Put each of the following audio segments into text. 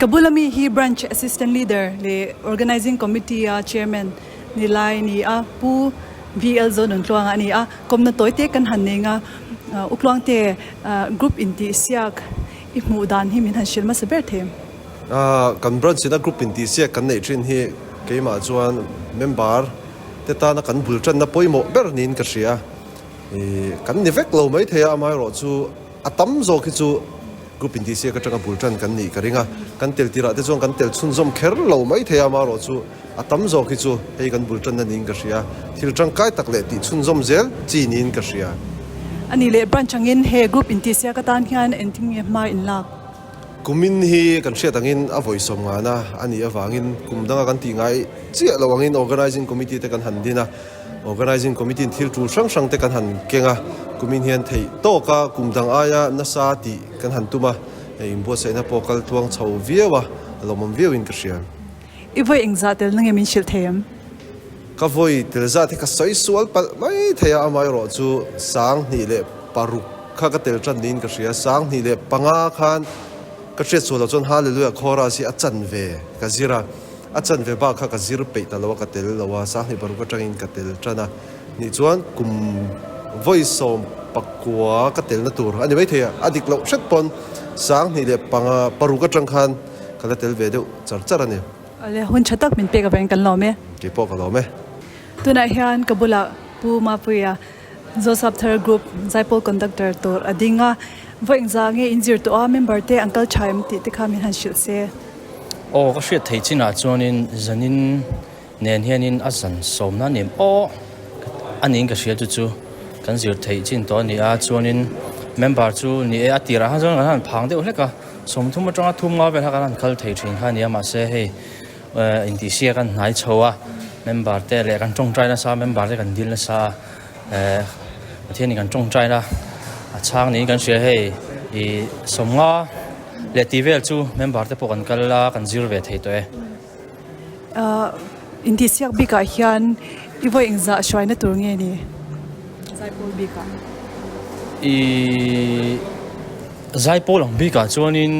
Ka bula mi hi Branch Assistant Leader leh Organising Committee a Chairman ni lai ni a, Pu VL Zonuntluanga a ni a. Kawmna tawi te kan han nei nga, Utluangte Group intihsiak i hmuh dan hi min han hrilh hmasa ber thei. Kan Branch ina Group intihsiak kan neih thin hi keimah chuan member te tana kan bul tanna pawimawh ber niin ka hria. Kan ni vek lo maithei a, amaherawhchu a tam zawk hi chu Group intihsiak atanga bul tan kan nih ka ring a, kan tel tirah te chuan kan tel chhunzawm kher lo maithei a, amaherawhchu a tam zawk hi chu hei kan bul tanna niin ka hria, thil tangkai tak leh tih chhunzawm zel chi niin ka hria. A nih leh branch angin he group intihsiak atan hian engtin nge hma in lak? Kumin hi kan hriat angin a vawi sawmngana a nih avangin kum danga kan tih ngai chiah lo angin Organising Committee te kan han din a, Organising Committee in thil tul hrang hrang te kan han keng a, kumin hian theih tawk a kum dang aia nasa tih kan han tum a, hei inbuatsaihna pawh kal tluang chho viau a, a lawmawm viau in ka hria. I vawi engzah tel na nge min hrilh thei em? Ka vawi tel zat hi ka sawi sual palh mai thei a, amaherawh chu 2006 kha ka tel tan niin ka hria, 2005 khan ka hriat sual loh chuan Hallelujah Chorus hi a chanve ka zir a, a chanve bak kha ka zir peih ta lo a, ka tel lo a, 2006 atangin ka tel tan a, nih chuan kum vawi 19 ka telna tur a ni maithei a, a dik loh hret pawn 2006 atang khan ka la tel ve deuh char char a ni. Awle, hun tha tak min pek avangin kan lawm e. Kei pawh ka lawm e. Tunah hian ka bulah Pu Mapuia, Joseph Thar Group Zaipawl Conductor tur a ding a. Vawi engzah nge in zir tawh a, member te an kal tha em tih te kha min han hrilh se. Aw, ka hriat theih chinah chuanin zanin nen hianin a zan sawmna a ni em aw a niin ka hria chu chu kan zir theih chin tawh a ni a, chuanin member chu ni e a tirah khan chuan kan han phang deuh hlek a. 30 atanga thum nga vel kha kan han kal thei thin kha a ni a, mahse hei intihsiak an hnai chho a, member te leh kan tawngtai nasa a, member te kan dil nasa a, eh Pathianin kan tawngtai na a chhang niin kan hria hei ih 50 leh tih vel chu member te pawh kan kal a, kan zir ve thei tawh e. Ahh intihsiak bikah hian i vawi engzah hruaina tur nge ni Zaipawl bikah? Ih Zaipawl ang bikah chuanin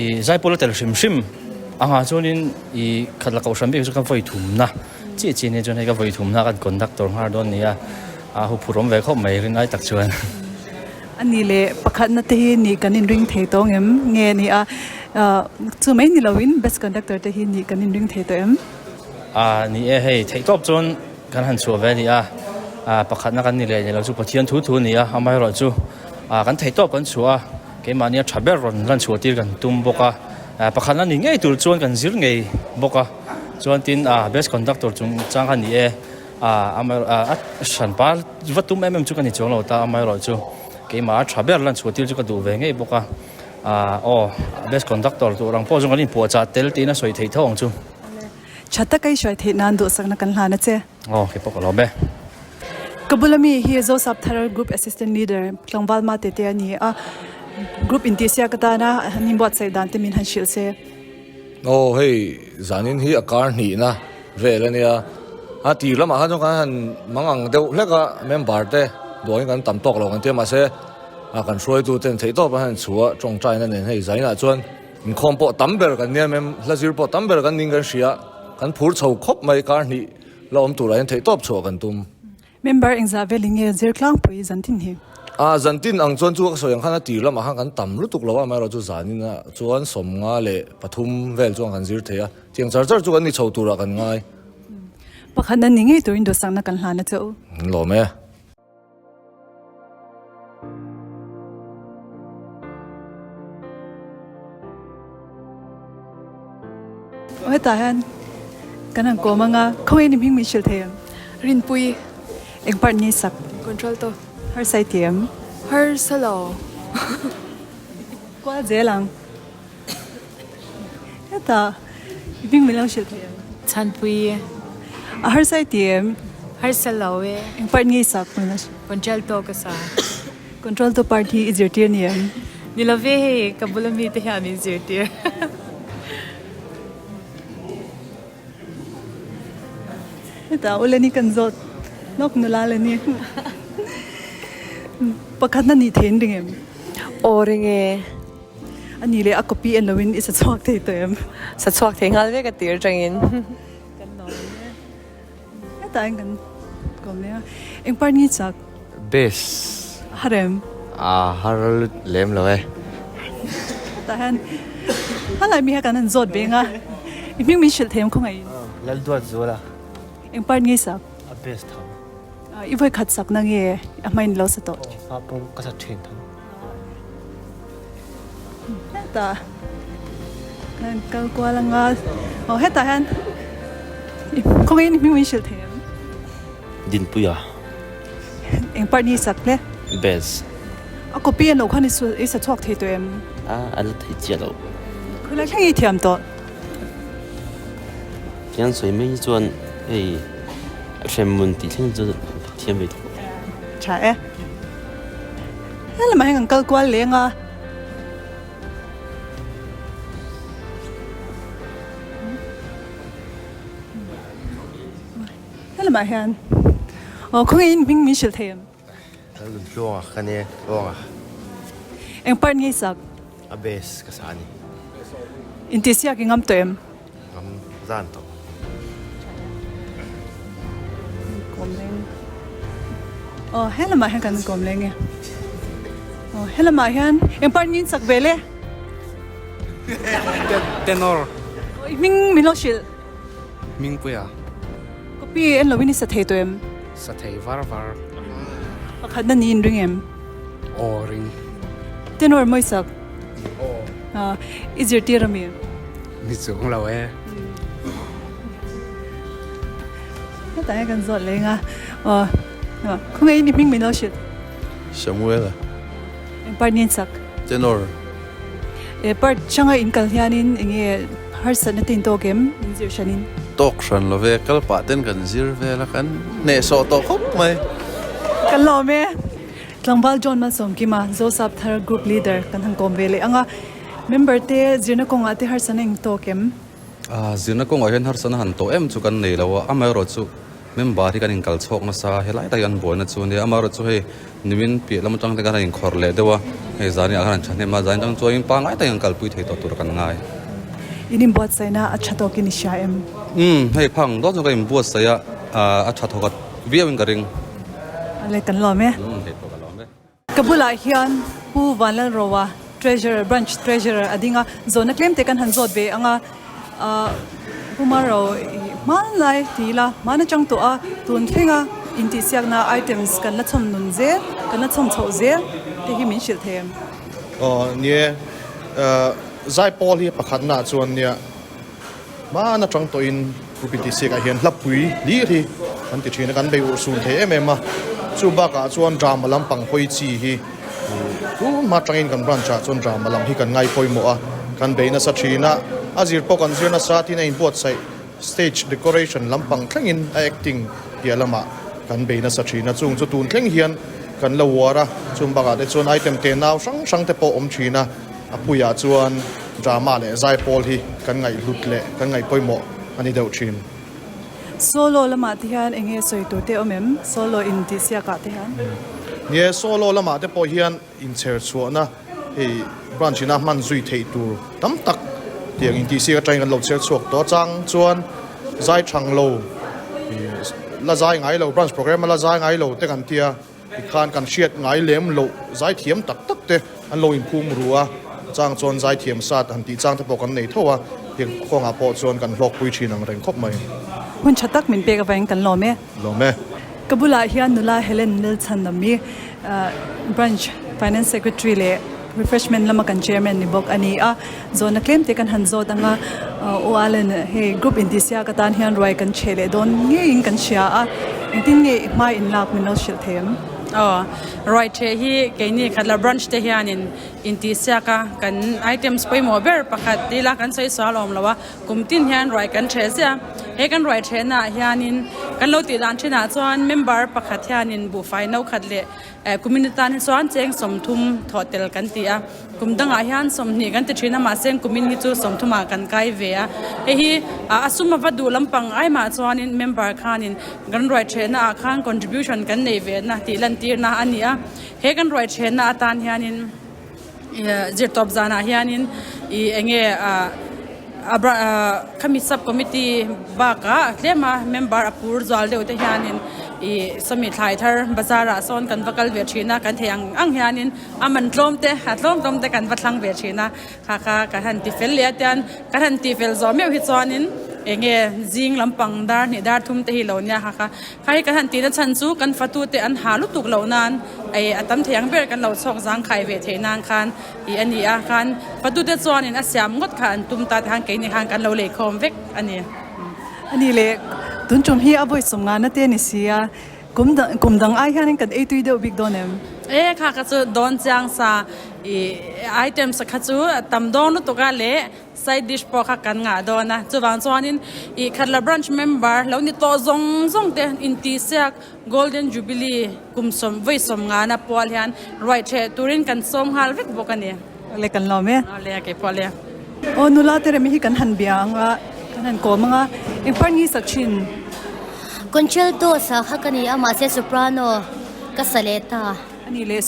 ih Zaipawl a tel hrim hrim angah chuanin ih khat la kohhran bik chu ka vawi thumna chiah chiah nia chuan hei ka vawi thumna kan conductor nghal dawn nia a huphurh awm ve khawp mai rinai tak chuan. A ni leh pakhatna te hi nih kan inring thei tawh ngem nge ni a, chu mai ni loin best conductor te hi nih kan inring thei tawh em? A ni e, hei theih tawp chuan kan han chhuah ve a ni a, pakhatna kan ni leh ni lo chu Pathian thu thu a ni a, amaherawh chu kan theih tawp kan chhuah a, keimahni a tha ber rawn lan chhuah tir kan tum bawk a, pakhatna ni ngei tur chuan kan zir ngei bawk a, chuan tin best conductor chungchang kha ni e. A hran pa va tum em em chu ka ni chuang lo ta, amaherawhchu keimah a tha ber lan chhuah tir chu ka duh ve ngei bawk a, aw best conductor tur ang pawh chu kan inpuahchah tel tiin a sawi theih tho ang chu. Tha taka i hruai theih nan duhsakna kan hlan a che. Aw kei pawh ka lawm e. Ka bula mi hi Zosap Thar Group Assistant Leader tlangval ma tete a ni a, group intihsiak atana an inbuatsaih dan te min han hrilh se. Aw hei zanin hi a kar hnihna vel a nia, a tir lamah khan chuan kan han mang ang deuh hlek a, member te duangin kan tam tawk lo kan tia mahse a kan hruaitu ten theih tawp an han chhuah a tawngtaina nen hei zainah chuan inkhawm pawh tam ber kan nia mem hla zir pawh tam ber kan ning kan hria kan phur chho khawp mai kar hnih la awm turah hian theih tawp chhuah kan tum. Member engzah velin nge zirtlangpui zantin hi? A, zantin ang chuan chu ka sawi ang khan a tir lamah khan kan tam lutuk lo a, amaherawh chu zanin ah chuan 53 vel chuan kan zir thei a, tiang char char chu kan ni chho turah kan ngai. Pakhat na ni ngei turin dawhsakna kan hlan a che u. Lawm e. Hetah hian kan han kawm anga khawnge ni hming min hrilh thei ang? Rinpui. Eng part nge sak? Control to. Harsa i ti em? Harsa lo. Kual zel ang. Hetah i hming min lo hrilh thei ang? Chhanpui. A harsa i ti em? Harsa lo e. Eng part nge sak? Control to ka sa. Control to part hi i zirtir ni em? Ni lo ve hei, ka bula mite hian min zirtir. Hetah ule ni kan zawt lawk nula le ni. Pakhatna nih thei an ring em? Aw ring e. A nih leh a copy en loin i sa chhuak thei tawh em? Sa chhuak thei nghal vek a tir atangin. Kan lawm e. Hetah hian kan kawm leh a. Eng part nge chak? Bass. A har em? A har lem lo e. Hetah hian hmalai mi kha kan han zawt ve anga i hming min hrilh thei em khawngaihin? Lalduat Zuala. Eng part nge sak? A bass tho. I vawikhat sakna nge a hmain lo sa tawh? Aw, hma pawh ka sa thin tho. Hetah kan kal kual anga aw hetah hian khawngaihin i hming min hrilh thei em? Dinpuia. Eng part nge i sak hle? Bass. A copy a loh khan i sa chhuak thei tawh em? A, a la thei chiah loh. Khawilai thleng i thiam tawh? Tiang sawi mai hi chuan hei hremhmun tih thleng chu ka thiam ve tawh. Tha e. He lamah hian kan kal kual leng a. He lamah hian aw khawngaihin hming min hrilh thei em? Lalun Tluanga ka ni e, Tluanga. Eng part nge i sak? A bass ka sa a ni. Intihsiak i ngam tawh em? Ngam zan tawh. Kawm leng. Aw he lamah hian kan kawm leng e. Aw he lamah hian eng part nge in sak ve le? Tenor. Aw i hming min lo hrilh. Hmingpuia. Copy en lo in i sa thei tawh em? Sa thei var var. Pakhat na niin ring em? Aw ring. Tenor mawi sak? Aw. Ah, i zirtir ami? Ni chuang lo e. Hetah hian kan zawt leng a. Aw, khawngaih in i hming min lo hrilh. Samuel a. Eng part nge in sak? Tenor. E part hranga in kal hianin enge harsatna te in tawk em? In zir hranin? Tawk hran lo ve, kal pah ten kan zir vel a, kan hnehsawh tawh khawp mai. Kan lawm e. Tlangval John Malsawmkima, Zosap Thar Group Leader kan han kawm ve leh ang a. Member te zirna kawngah te harsatna eng tawk em? Zirna kawngah hian harsatna han tawh em chu kan nei lo a, amaherawh chu member hi kan inkal chhawk nasa a, helai tak hi an buaina chu a nia, amaherawh chu hei nimin piah lam atang te khan a inkhawr leh deuh a, hei zan inah khan an thahnem a, zan atang chuan pangngai takin an kalpui thei tawh tur kan ngai. In inbuatsaihna a tha tawkin i hria em? Umm, hei phang dawt chu ka inbuatsaih a, a tha thawk a viauin ka ring. A le kan lawm e. Umm, hei pawh ka lawm e. Ka bulah hian Pu Vanlalroa, Treasurer, Branch Treasurer a ding a, zawhna tlem te kan han zawt ve ang a, Pu Maro i hmanlai ti ila hman atang tawh a, tun thlenga intihsiakna items kan la chhawm nun zel, kan la chhawm chhoh zel te hi min hrilh thei em? Aw nie, Zaipawl hi pakhatnaah chuan nia Hman atang tawhin Group intihsiakah hian hlapui hlir hi kan ti thin a, kan bei urhsun thei em em a. Chu bakah chuan drama lampang hawi chi hi tunhma atangin kan branch ah chuan drama lam hi kan ngai pawimawh a, kan bei nasa thin a. A zir pawh kan zir nasa tin a inbuatsaih stage decoration lampang thlengin a acting piah lamah kan bei nasa thin a. Chung chu tun thleng hian kan la uar a, chung bakah te chuan item tenau hrang hrang te pawh awm thin a. A puiah chuan drama leh zaipawl hi kan ngaihhlut leh kan ngaihpawimawh a ni deuh thin. Solo lamah te hian eng nge sawi tur te awm em? Solo intihsiakah te hian? Nie, solo lamah te pawh hian inchher chhuahna hei branch ina hman zui theih tur tam tak tiang intihsiak atangin kan lo chher chhuak tawh a chang chuan zai thang lo la zai ngai lo branch programme a la zai ngai lo te kan tia. Tikhan kan hriat ngai lem loh zaithiam tak tak te an lo inphum ru a, chang chuan zaithiam sat han tih chang te pawh kan nei tho a, heng kawngah pawh chuan kan hlawkpui thin ang reng khawp mai. Hun tha tak min pek avangin kan lawm e. Lawm e. Ka bulah hian nula Helen Lalchhanami Branch Finance Secretary leh Refreshment lama kan Chairman ni bawk a ni a, zawhna tlem te kan han zawt ang a, U Allen hei group intihsiak atan hian ruai kan chhe leh dawn ngeiin kan hria a, engtin nge i hma in lak min lo hrilh thei em? Aw, ruai chhe hi keini Khatla Branch te hianin intihsiak a kan items pawimawh ber pakhat ti ila kan sawi sual awm lo a, kum tin hian ruai kan chhe ziah a, he kan ruai chhehna ah hianin kan lo tih dan thinah chuan member pakhat hianin buhfai no khat leh Kumin atan hi chuan cheng 30 thawh tel kan ti a, kum dangah hian 20 kan ti thin a, mahse kumin hi chu 30 ah kan kai ve a. Hei hi a sum ava duh lampang ai mah chuanin member khanin kan ruai thehna ah khan contribution kan nei ve na tih lantirna a ni a. He kan ruai thehna atan hianin. Zirtawp zanah hianin ih enge ah khami sub committee bakah tlema member a pur zual deuh te hianin ih sawmi thlai thar bazar ah sawn kan va kal ve thin a kan theih ang ang hianin a man tlawm te a tlawm tlawm te kan va thlang ve thin a kha kha kan han ti fel leh a tian kan han ti fel zawh meuh hi chuanin enge zing lampang dar hnih dar thum te hi lo nia kha kha Kha hi kan han tihna chhan chu kan fatute an ha lutuk loh nan ei a tam thei ang ber kan lo chhawk zangkhai ve theih nan khan ih a ni a, khan fatute chuanin a siam ngawt kha an tum ta te khan keini khan kan lo leikhawm vek a ni. A ni le, tun tum hi a vawi sawm ngana te a ni si a, kum dang kum dang ai hianin kan ei tui deuh bik dawn em? E kha kha chu dawn chiang sa ih items kha chu a tam dawn lutuk a leh Side dish pawh kha kan ngah dawn a, chuvang chuanin ih Khatla branch member lo ni tawh zawng zawng te intihsiak Golden Jubilee kum sawm vawi sawm ngana pual hian ruai theh turin kan sawm nghal vek bawk a ni. Awle kan lawm e. Awle a keipawh le. Aw nula te remi hi kan han bia ang a, kan han kawm ang a, engpar ngi sak thin? Concerto sa kha ka ni a mahse soprano ka sa leh ta. A nih leh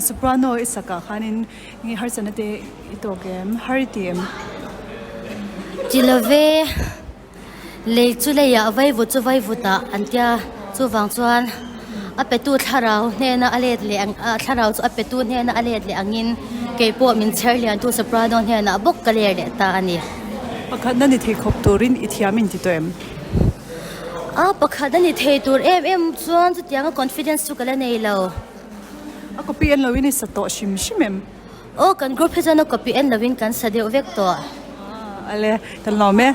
soprano i sakah khanin Nge harsatna te i tawk em? Har i ti em? Ti love, lei chu leiah vaivut chu vaivutah an tia, chuvang chuan a petu thlarau hnena a let leh ang a thlarau chu a petu hnena a let leh angin kei pawh min chher liantu soprano hnenah bawk ka ler leh ta a ni. Pakhatna ni thei khawp turin i thiam in ti tawh em? A pakhatna ni thei tur em em chuan chutianga confidence chu ka la nei lo. A copy en loin i sa tawh hrim hrim em? Aw, kan group hi chuan a copy en loin kan sa deuh vek tawh. Ale, kan lawm e.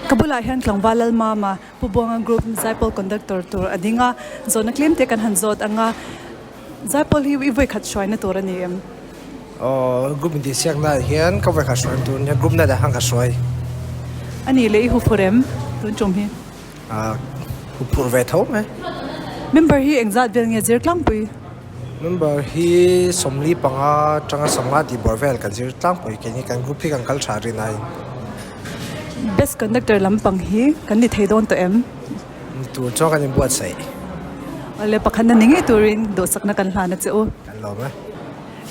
Ka bulah hian tlangval Lalmama, Pu Buanga group Zaipawl conductor tur a ding a, zawhna tlem te kan han zawt ang a, Zaipawl hi i vawikhat hruaina tur a ni em? Aw, group intihsiakna ah hian ka vawikhat hruaina tur nia, group na dah khan ka hruai. A nih leh i huphurh em tun tum hi? A huphurh ve tho mai. Member hi engzat vel nge zir tlangpui? Member hi 45 atanga 50 tih bawr vel kan zir tlangpui kei ni kan group hi kan kal tha rin aiin. Best conductor lampang hi kan ni thei dawn tawh em? Ni tur chuan kan inbuatsaih. Awle pakhatna ni ngei turin duhsakna kan hlan a che u. Kan lawm e.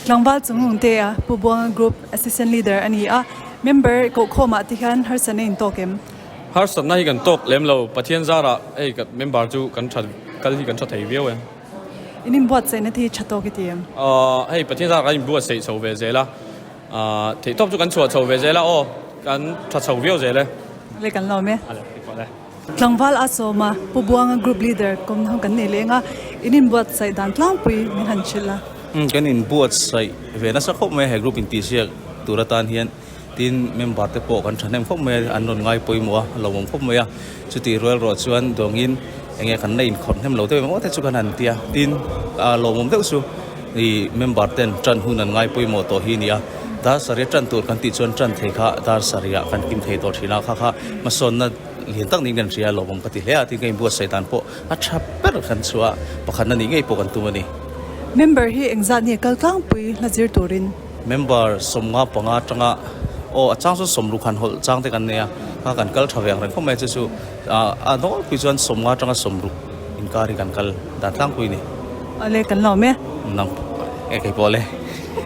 Tlangval chungnung te a Pu Buanga Group Assistant Leader a ni a, member kohkhawmah te hian harsatna intawk em? Harsatna hi kan tawk lem lo, Pathian zarah hei ka member chu kan tha kal hi kan tha thei viau e. In inbuatsaihna te hi tha tawk i ti em? Aw hei Pathian zarah kan inbuatsaih chho ve zel a, ah theihtawp chu kan chhuah chho ve zel a aw kan tha chho viau zel e. Ale kan lawm e. Ale i pawh le. Tlangval a sawm a, Pu Buanga Group Leader kawm ho kan nei leng a, in inbuatsaih dan tlangpui min han hrilh a. Umm kan inbuatsaih ve nasa khawp mai a he group intihsiak tur atan hian. Tin, member te pawh kan thahnem khawp mai a, an rawn ngai pawimawh a, a lawmawm khawp mai a. Chutih rual ruah chuan dawngin eng nge kan la inkhawrh hnem lo deuh em aw te chu kan han ti a. Tin, a lawmawm deuh chu ih member ten tan hun an ngai pawimawh tawh hi a ni a. Dar sarih a tan tur kan tih chuan tan thei kha dar sarih ah kan kim thei tawh thin a, kha kha hmasawnna lian tak niin kan hria a, lawmawm ka ti hle a. Tin, ka inbuatsaih dan pawh a tha ber kan chhuah a, pakhatna nih ngei pawh kan tum a ni. Member hi engzat nge kal tlangpui hla zir turin? Member 55 atanga aw a chang chuan 60 han hawlh chang te kan nei a, kha kan kal tha ve ang reng khawp mai a chu chu a nawlpui chuan 50 atanga 60 inkar hi kan kal dan tlangpui a ni. Awle kan lawm e. Nang e kei pawh le.